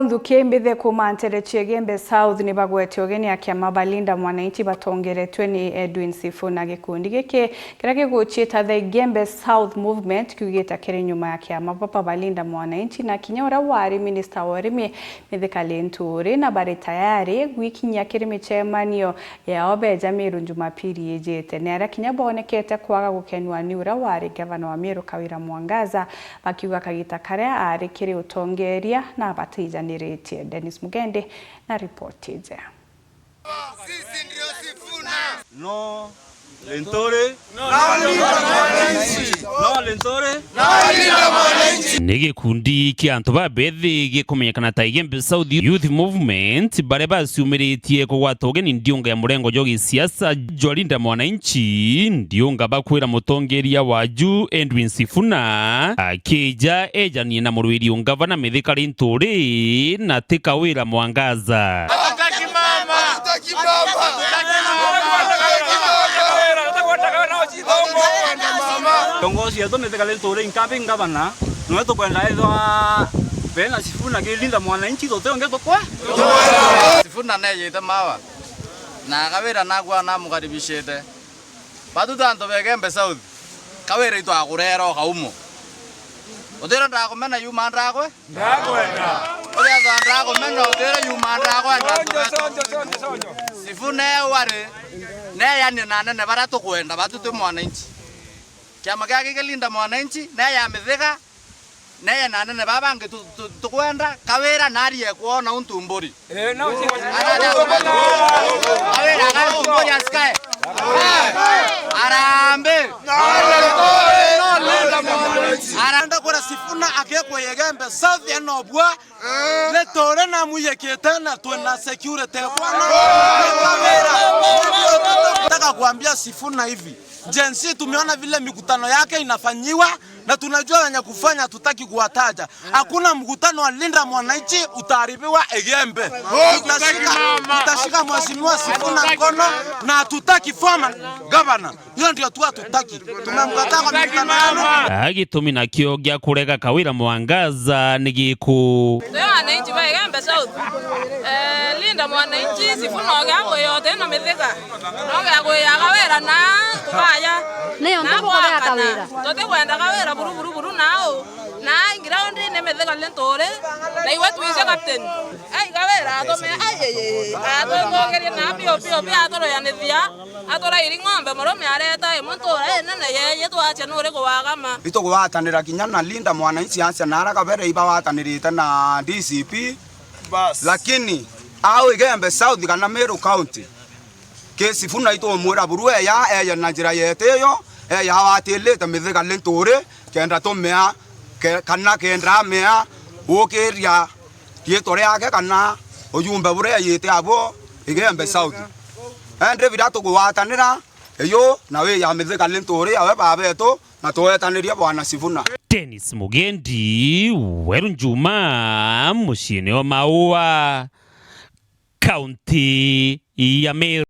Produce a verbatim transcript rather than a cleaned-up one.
Nthuki mbithe kuuma nteere cia Igembe South ni bagwete ugeni a kiama ba Linda Mwananchi batongeretwe ni Edwin Sifuna. Gikundi giki kiria giguciita The Igembe South Movement kiugite kiri nyuma ya kiama baba ba Linda Mwananchi na kinya uria wari minista wa urimi Mithika Linturi, na bari tayari gwikinyia kiri micemanio yao beja Meru Jumapili ijite. Ni aria kinya boonekete kwaga gukenua ni uria wari gavana wa Meru Kawira Mwangaza, bakiuga kagita karia aari kiri utongeria na batijaniritie. Dennis Mugendi na ripoti iji. Sisi ndio Sifuna. No Linturi. No Linturi. Ni gikundi kia antu babethi gikumenyekana ta Igembe South Youth Movement, baria baciumiritie kugwata ugeni ndiunga ya murengo jwa gisiasa jwa Linda Mwananchi, ndiunga bakwira mutongeria wa juu Edwin Sifuna akija ejanie na murwiri ungavana Mithika Linturi na ti Kawira Mwangaza. Hatutaki mama. Hatutaki mama. Hatutaki mama. Hatutaki mama. Kiongozi yetu Mithika Linturi inkabi ngavana, nwe tukwenda ethwa bena Sifuna ki Linda Mwananchi tutionge tukwe. Sifuna nejite mawa. Na Kawira nagwa namukaribishite. Batu ta antu ba Igembe South, Kawira itwakurera o kaumo. Utira ndakumena yuma ndakwe? Ndakwenda. Utira ndakumena utira yuma ndakwe. Sonjo, sonjo, sonjo, sonjo. Sifuna e wari, neyanie na anene baria tukwenda, batu twi mwananchi. Kiama giaki kilinda mwananchi, neya Mithiga, neye na anene baba bangi tu-, tu-, tukwenda Kawira narie kwona untu mburi. Eh, no, si- Kawira akari mburi asikae. Arambe. Arenda kwira Sifuna akekwe Igembe South enobua. Linturi namwiyikite na twina security bwana. Kawira. Nataka kuambia Sifuna hivi. Gen Z tumeona vile mikutano yake inafanyiwa. Na tunajua wenye kufanya, hatutaki kuwataja. Hakuna mkutano wa Linda Mwananchi utaharibiwa Igembe. Tutashika, tutashika Mheshimiwa Sifuna mkono na hatutaki former governor. Hiyo ndio tu hatutaki. Tumemkataa kwa mikutano yenu. Ah, gitumi nakio gia kurega Kawira Mwangaza ni giku. Twi wananchi ba Igembe South. Eh, Linda Mwananchi, Sifuna ogia kwiyote na Mithiga. Nogia kwiya Kawira na kubaya. Niyo na ntuku kuthea gwakana. Kawira. Tutikwenda Kawira buru, buru, buru nau. Na ground ni Mithiga Linturi. Na iwe twije captain. Ai, Kawira atume, ai, ai, ai, ai. Atongogerie na pio, pio, pio, aturoyanithia. Aturairi ng'ombe, murume areta imwe ntura inene yeye, twache nuri kuwagama. Itugwatanira kinya na Linda Mwananchi acia na ara kabere ibawatanirite na D C P. Bas. Lakini au Igembe South kana Meru County, ki Sifuna itumwira buru eya, eye na njira yete iyo, eya awatilite Mithiga Linturi, kenda tumea, ke-, kana kenda amea gukiria riitwa riake kana ujumbe buria eyite abo Igembe South. Indi biria tugwatanira, iyo na wi ya Mithiga Linturi, awe babetu, na tuwetanirie Bwana Sifuna. Dennis Mugendi, Weru Njuma, muciini wa Maua, kaunti ya Meru.